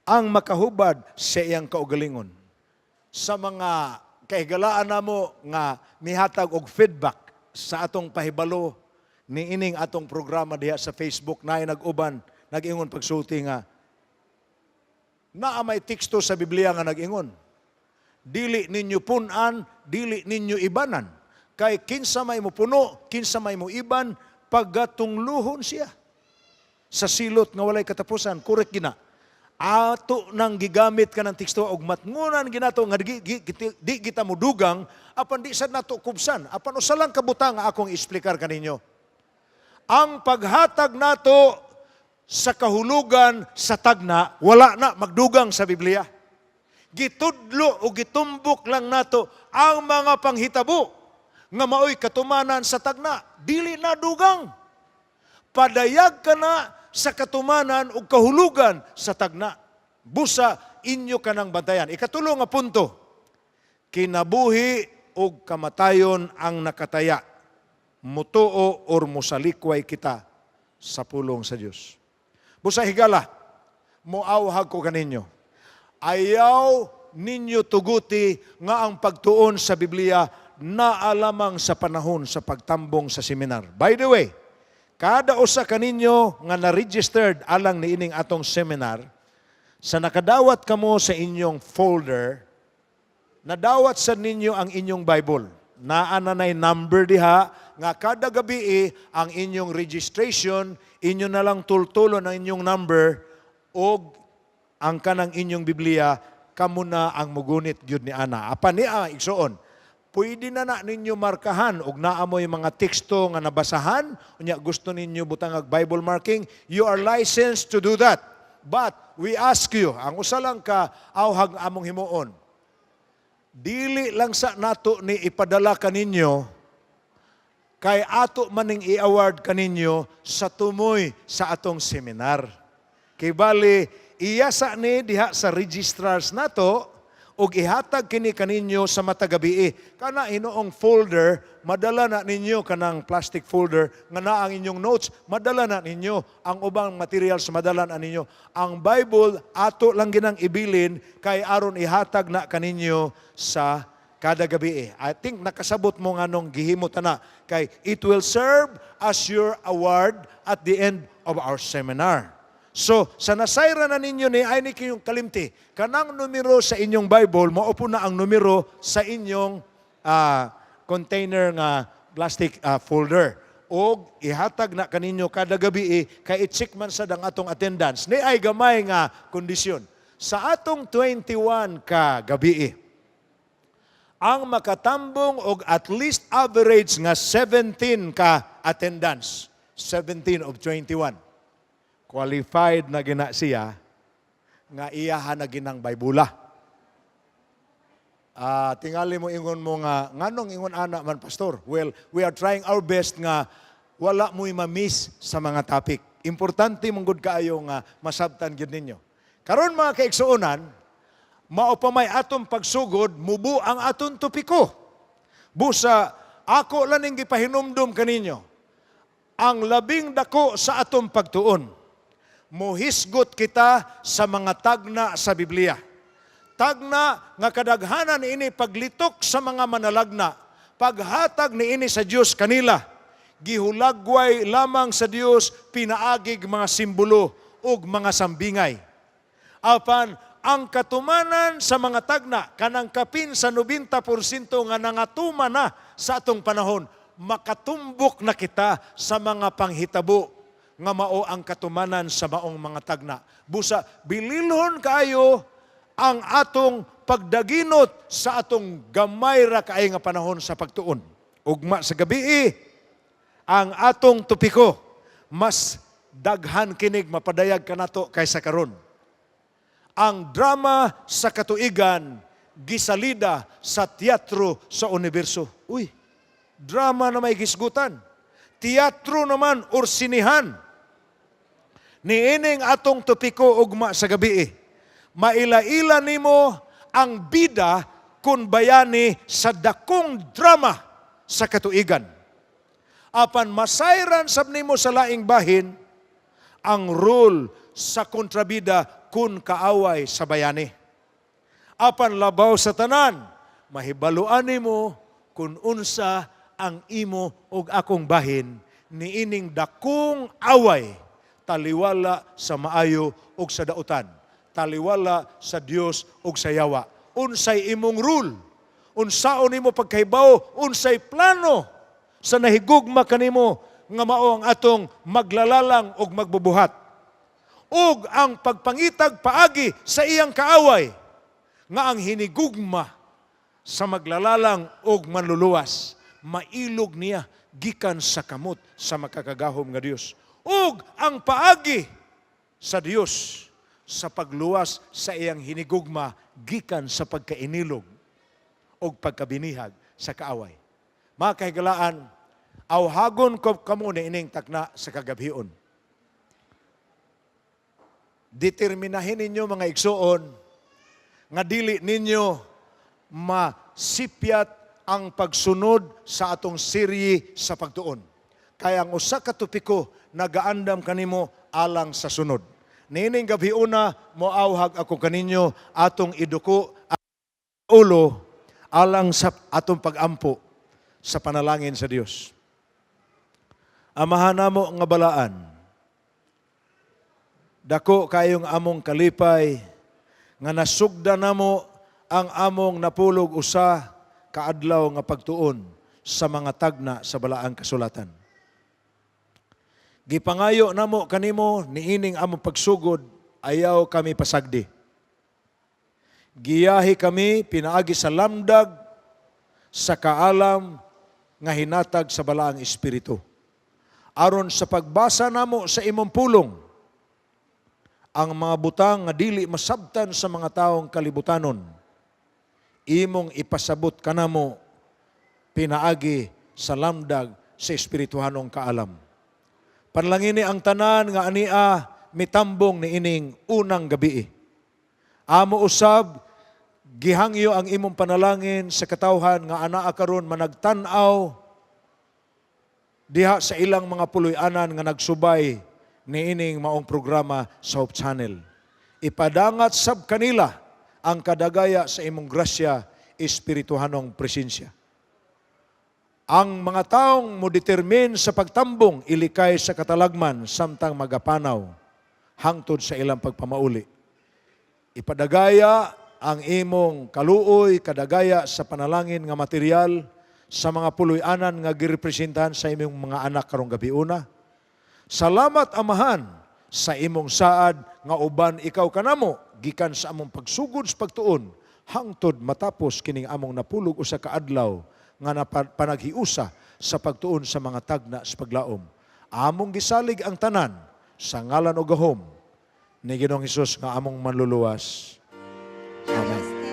ang makahubad sa iyang kaugalingon. Sa mga kahigalaan namo nga mihatag og feedback sa atong pahibalo ni ining atong programa diha sa Facebook, naay nag-uban, nag-ingon pagsulti nga naa may teksto sa Biblia nga nag-ingon, "Dili ninyo pun-an, dili ninyo ibanan. Kay kinsa may mupuno, kinsa may muiban, pagatungluhon siya sa silot nga walay katapusan." Correct gina. Ato nang gigamit kanang teksto og matngunan ginato nga di kita mudugang, apan di sad nato kubsan. Apan usa lang kabutang nga akong isplikar kaninyo. Ang paghatag nato sa kahulugan sa tagna, wala na magdugang sa Biblia. Gitudlo o gitumbok lang nato ang mga panghitabo nga maoy katumanan sa tagna, dili na dugang. Padayag ka na sa katumanan o kahulugan sa tagna. Busa inyo ka ng bantayan. Ikatulo nga punto, kinabuhi o kamatayon ang nakataya. Mutuo or musalikway kita sa pulong sa Dios. Busa higala, muawhag ko kaninyo. Ayaw ninyo tuguti nga ang pagtuon sa Biblia naa lamang sa panahon sa pagtambong sa seminar. By the way, kada usa kaninyo nga na-registered alang niining atong seminar, sa nakadawat kamo sa inyong folder, nadawat sa ninyo ang inyong Bible. Naa na nay number diha nga kada gabi ang inyong registration, inyo na lang tultulon ang inyong number og ang kanang inyong Biblia, kamo na ang mugunit gyud ni ana. Apan niya, igsuon, pwede na na ninyo markahan og naa moy mga teksto nga nabasahan, unya gusto ninyo butangag Bible marking, you are licensed to do that. But we ask you, ang usa lang ka awhag among himuon, dili lang sa nato ni ipadala kaninyo kay ato maning i-award kaninyo sa tumoy sa atong seminar. Kay bali iyasa ni diha sa registrars nato ug ihatag kini kaninyo sa matag gabii. Kana hinuong folder, madala na ninyo kanang plastic folder nga naa ang inyong notes, madala na ninyo ang ubang materials, madala na ninyo. Ang Bible ato lang ginang ibilin kay aron ihatag na kaninyo sa kada gabi. I think nakasabot mo nga nung gihimo ta na kay it will serve as your award at the end of our seminar. So, sa nasayra na ninyo ni ay ni kayong kalimti. Kanang numero sa inyong Bible, mao po na ang numero sa inyong container nga plastic folder. Og ihatag na kaninyo kada gabi kay i-check man sad ang atong attendance. Ni ay gamay nga kondisyon. Sa atong 21 ka gabi, ang makatambong og at least average nga 17 ka attendance, 17 of 21, qualified na gina siya nga iyahan na ginang Bible. Tingali mo ingon mo nga nganong ingon ana man, Pastor? Well, we are trying our best nga wala mo'y ma-miss sa mga topic. Importante mong gud kaayo nga masabtan gyud ninyo. Karon, mga kaigsuonan, mao pa may atong pagsugod, mubo ang atong topiko. Busa ako lang ning gipahinumdum kaninyo ang labing dako sa atong pagtuon. Muhisgot kita sa mga tagna sa Biblia. Tagna nga kadaghanan ini paglitok sa mga manalagna, paghatag niini sa Dios kanila. Gihulagway lamang sa Dios pinaagig mga simbolo ug mga sambingay. Apan ang katumanan sa mga tagna kanang kapin sa 90% nga nangatuman na sa atong panahon, makatumbok na kita sa mga panghitabo nga mao ang katumanan sa maong mga tagna. Busa bililhon kaayo ang atong pagdaginot sa atong gamay ra kaayo nga panahon sa pagtuon. Ugma sa gabi, ang atong topiko, mas daghan kinig mapadayag kanato kaysa karon. Ang drama sa katuigan gisalida sa teatro sa universo. Uy, drama na may gisgutan. Teatro naman or sinihan. Niining atong topiko ugma sa gabi. Maila-ila nimo ang bida kun bayani sa dakong drama sa katuigan. Apan masayran sab nimo sa laing bahin ang role sa kontrabida kun kaaway sa bayani. Apan labaw sa tanan, mahibaluan nimo kung unsa ang imo ug akong bahin niining dakong away, taliwala sa maayo ug sa dautan, taliwala sa Dios ug sa yawa. Unsay imong role, unsaon nimo pagkahibaw, unsay plano sa nahigugma kanimo nga mao ang atong maglalalang ug magbubuhat ug ang pagpangitag paagi sa iyang kaaway nga ang hinigugma sa maglalalang og manluluwas, mailog niya gikan sa kamot sa makakagahom nga Dios ug ang paagi sa Dios sa pagluwas sa iyang hinigugma gikan sa pagkainilog ug pagkabinihag sa kaaway. Mga kahigalaan, awhagon ko kamo niining takna sa kagabhion. Determinahin ninyo, mga igsuon, nga dili ninyo masipyat ang pagsunod sa atong serye sa pagtuon. Kaya ang usa ka topiko nagaandam kanimo alang sa sunod. Niining gabhiona, moawhag ako kaninyo, atong iduko ang ulo alang sa atong pagampo sa panalangin sa Dios. Amahan namo nga balaan, dako kayong among kalipay nga nasugda namo ang among napulog usa kaadlaw nga pagtuon sa mga tagna sa balaang kasulatan. Gipangayo namo kanimo niining among pagsugod, ayaw kami pasagdi. Giyahi kami pinaagi sa lamdag sa kaalam nga hinatag sa balaang espiritu. Aron sa pagbasa namo sa imong pulong, ang mga butang nga dili masabtan sa mga taong kalibutanon, imong ipasabot kanamo pinaagi sa lamdag sa espirituhanong kaalam. Panalangini ang tanan nga ania mitambong niining unang gabi. Amo usab gihangyo ang imong panalangin sa katawhan nga anaa karon managtan-aw diha sa ilang mga puloy-anan nga nagsubay niining maong programa sa Hope Channel. Ipadangat sab kanila ang kadagaya sa imong grasya, espirituhanong presensya. Ang mga taong mo determine sa pagtambong, ilikay sa katalagman samtang magapanaw hangtod sa ilang pagpamauli. Ipadagaya ang imong kaluoy, kadagaya sa panalangin nga material sa mga puloy-anan nga girepresentahan sa imong mga anak karong gabiuna. Salamat, Amahan, sa imong saad nga uban ikaw kanamo gikan sa among pagsugod sa pagtuon hangtod matapos kining among napulog usa ka adlaw nga panaghiusa sa pagtuon sa mga tagna sa paglaom. Among gisalig ang tanan sa ngalan o gahom ni Ginoong Hesus nga among manluluwas. Amen. Stand.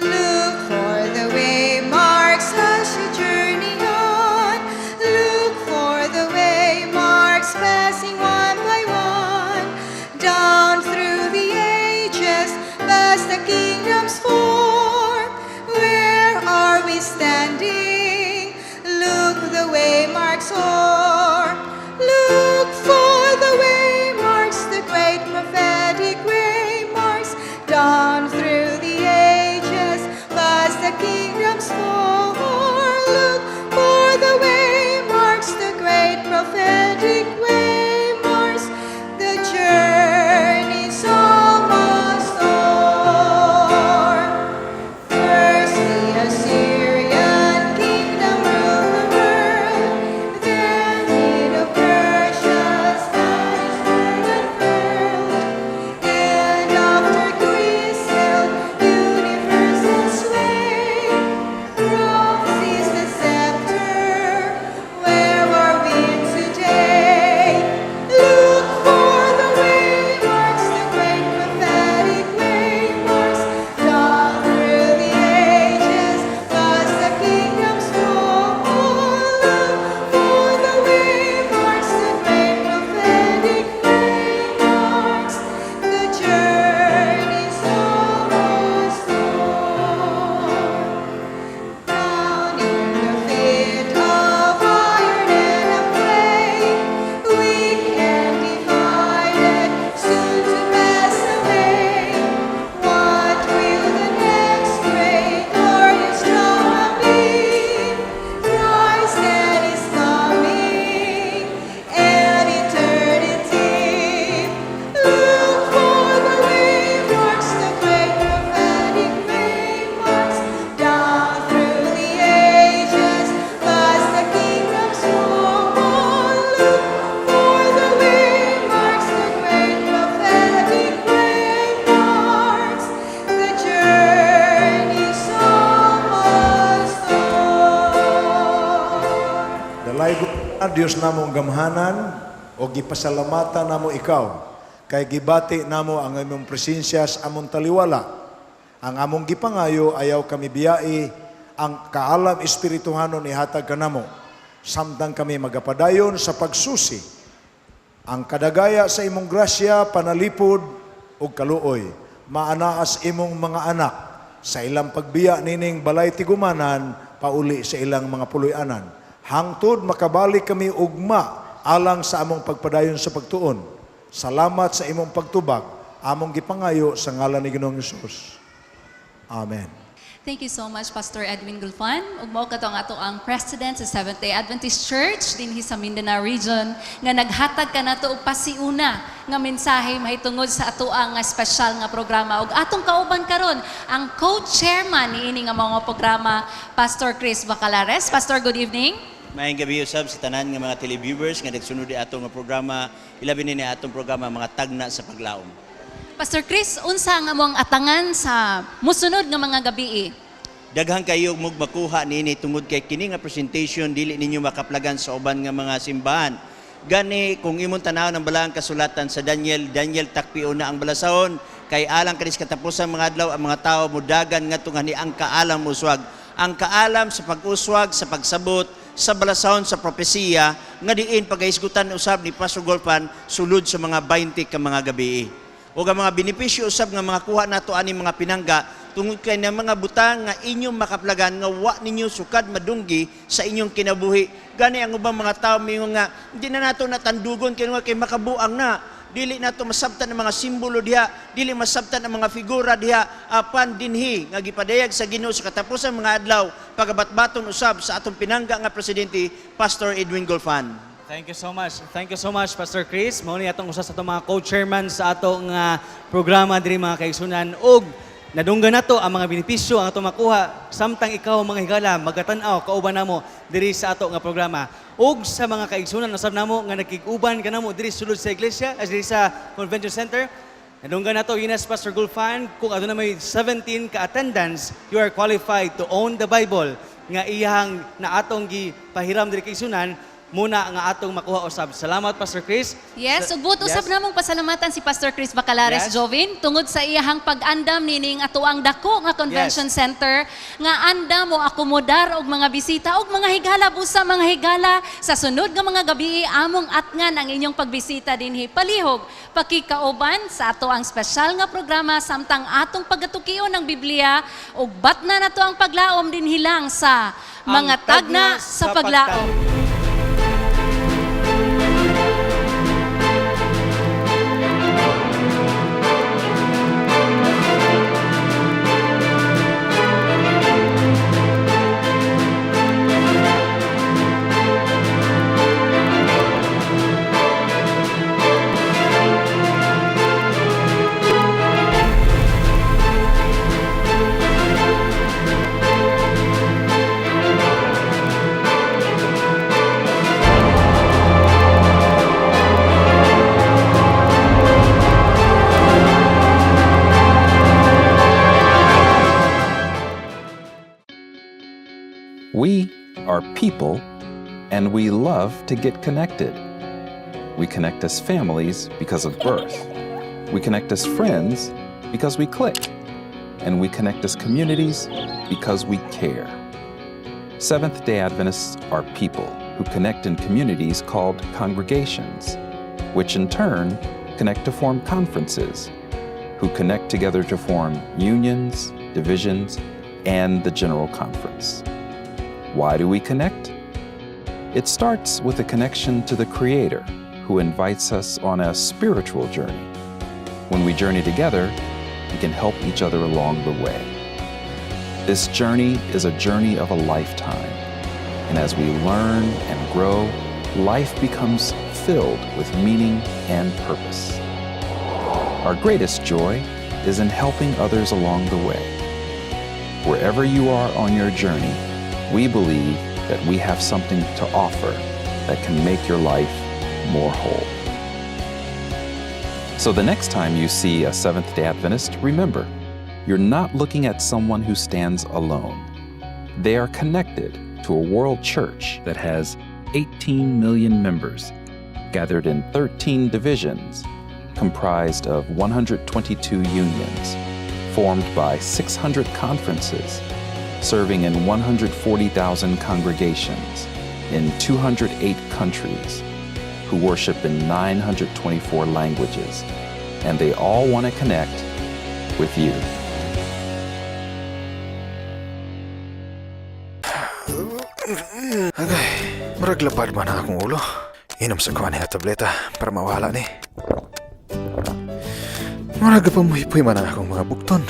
Look for the way marks as you journey on. Look for the way marks passing one by one. Down through the ages, past the kingdoms four. Where are we standing? Look the way marks o'er. Look for the way marks, the great prophetic way marks. Down through the ages, past the kingdoms four. Look for the way marks, the great prophetic way marks. The journey's almost o'er. First the Assyrian king. Dios namo ang gamhanan o gipasalamatan namo ikaw kay gibati namo ang imong presensya sa among taliwala. Ang among gipangayo, ayaw kami biyai, ang kaalam espirituhanon ihatag kanamo samtang kami magapadayon sa pagsusi ang kadagaya sa imong grasya, panalipod ug kaluoy maanaas imong mga anak sa ilang pagbiya nining balay tigumanan pauli sa ilang mga puloy-anan hangtod makabalik kami ugma alang sa among pagpadayon sa pagtuon. Salamat sa imong pagtubag, among gipangayo sa ngalan ni Ginoong Hesus. Amen. Thank you so much, Pastor Edwin Gulfan. Ug mao kato ang ato ang President sa Seventh-day Adventist Church dinhi sa Mindanao Region nga naghatag kanato og pasiuna nga mensahe mahitungod sa ato ang espesyal nga programa. Ug atong kauban karon ang co-chairman niini nga mga programa, Pastor Chris Bacalares. Pastor, good evening. Maayong gabi usab sa tanan nga mga televiewers nga nagsunod di ato nga programa, ilabi ni atong programa Mga Tagna sa Paglaom. Pastor Chris, unsa ang among atangan sa musunod nga mga gabi? Daghan kayo mog makuha niini tungod kay kini nga presentation dili ninyo makaplagan sa uban nga mga simbahan. Gani kung imong tan-awon ang balaang kasulatan sa Daniel, Daniel takpio na ang balasahon kay alang kanis katapusan mga adlaw ang mga tawo mudagan ngadto nga ni ang kaalam uswag. Ang kaalam sa pag-uswag, sa pagsabot, sa balasahon sa propesiya nga diin pagahisgutan usab ni Pastor Golfan sulod sa mga 20 ka mga gabi. O ang mga benepisyo usab nga mga kuha nato ani mga pinangga tungod kay na mga butang nga inyong makaplagan nga wa ninyo sukad madunggi sa inyong kinabuhi. Gani ang ubang mga tawo mingon nga hindi na nato natandugon kay nga kay makabuang na. Dili nato masabtan ang mga simbolo diha, dili masabtan ang mga figura diha apan dinhi nga gipadayag sa Ginoo sa katapusan mga adlaw pagabatbaton usab sa atong pinangga nga presidente, Pastor Edwin Golfan. Thank you so much. Thank you so much, Pastor Chris. Mao ni atong usa sa atong mga co-chairman sa atong programa diri, mga kaigsunan, ug nadunggan nato ang mga benepisyo ang atong makuha samtang ikaw, mga higala, magatan-aw kauban namo diri sa ato nga programa. Ug sa mga kaigsunan usab namo nga nakig-uban kanamo diri sulod sa iglesia as diri sa convention center, nadunggan nato ginas Pastor Gulfan, kung aduna may 17 ka attendance, you are qualified to own the Bible nga iyang na atong gipahiram diri kaigsunan muna nga atong makuha usab. Salamat, Pastor Chris. Yes, ug buot usab namong pasalamatan si Pastor Chris Bacalares Jovin tungod sa iyahang pag-andam nining atoang dako nga convention center nga andam mo akomodar og mga bisita og mga higala. Busa, mga higala, sa sunod nga mga gabi among atngan ang inyong pagbisita dinhi. Palihog pakikauban sa ato ang espesyal nga programa samtang atong pagatukion ng Biblia ug batna nato ang paglaom dinhi lang sa Ang Mga Tagna sa Paglaom. We are people, and we love to get connected. We connect as families because of birth. We connect as friends because we click. And we connect as communities because we care. Seventh day Adventists are people who connect in communities called congregations, which in turn connect to form conferences, who connect together to form unions, divisions, and the General Conference. Why do we connect? It starts with a connection to the Creator, who invites us on a spiritual journey. When we journey together, we can help each other along the way. This journey is a journey of a lifetime, and as we learn and grow, life becomes filled with meaning and purpose. Our greatest joy is in helping others along the way. Wherever you are on your journey, we believe that we have something to offer that can make your life more whole. So the next time you see a Seventh day Adventist, remember, you're not looking at someone who stands alone. They are connected to a world church that has 18 15 million members gathered in 13 divisions comprised of 122 unions, formed by 600 conferences, serving in 140,000 congregations in 208 countries, who worship in 924 languages, and they all want to connect with you. Agay, murag lapad man ang akong ulo. Inom sa ko ani nga tableta para mawala ni. Murag pamuhipoy man ang akong mga bukton.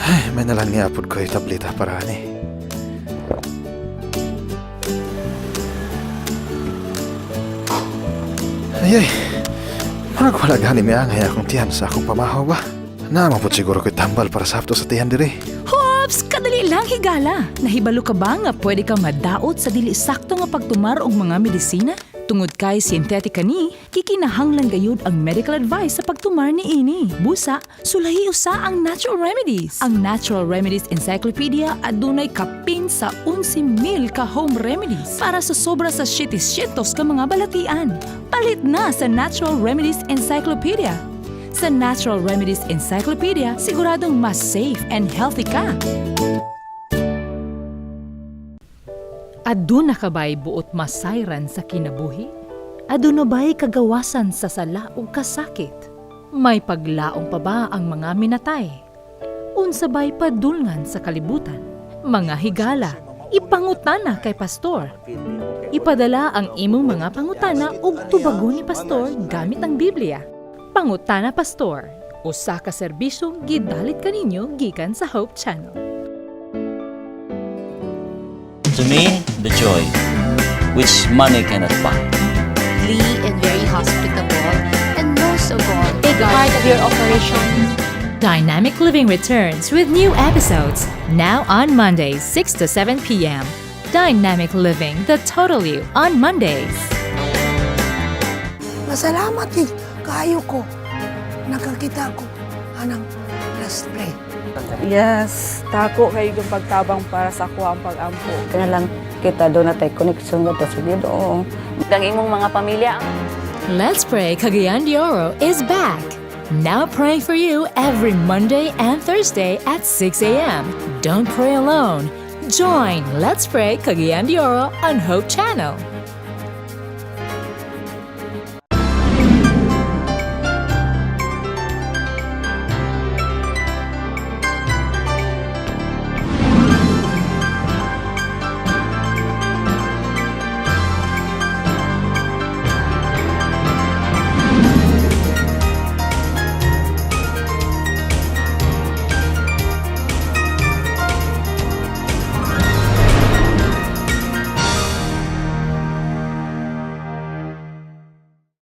Ay, may nalang niapod ko yung tableta para ani. Ay, ay, murag wala gani miangay akong tiyan sa akong pamahaw ba? Naa man pod siguro ko'y tambal para sakto sa tiyan diri. Hops! Kadali lang, higala! Nahibalo ka ba nga pwede kang madaot sa dili sakto nga pagtumar og mga medisina? Tungod kay synthetic kani, kikinahanglan gayud ang medical advice sa pagtumar ni ini. Busa, sulahi usa ang Natural Remedies. Ang Natural Remedies Encyclopedia adunay kapin sa 11,000 ka home remedies para sa sobra sa 700 ka mga balatian. Palit na sa Natural Remedies Encyclopedia. Sa Natural Remedies Encyclopedia, siguradong mas safe and healthy ka. Aduna ka ba'y buot masayran sa kinabuhi? Aduna ba'y kagawasan sa sala ug kasakit? May paglaong pa ba ang mga minatay? Unsa ba'y padulngan sa kalibutan? Mga higala, ipangutana kay pastor. Ipadala ang imong mga pangutana ug tubagon ni pastor gamit ang Biblia. Pangutana Pastor, usa ka serbisyo gidalit kaninyo gikan sa Hope Channel. To me, the joy, which money cannot buy. And very hospitable, and most of all, Big part of your operation. Dynamic Living returns with new episodes now on Mondays, 6 to 7 p.m. Dynamic Living, the total you on Mondays. Masalamat gid kaayo ko nakakita ko anang Let's Pray. Yes, dako kay yung pagtabang para sa ako ang pag-ampo. Kana lang kita duna tay connection nga sa Ginoo. Ang imong mga pamilya. Let's Pray Cagayan de Oro is back. Now praying for you every Monday and Thursday at 6 a.m. Don't pray alone. Join Let's Pray Cagayan de Oro on Hope Channel.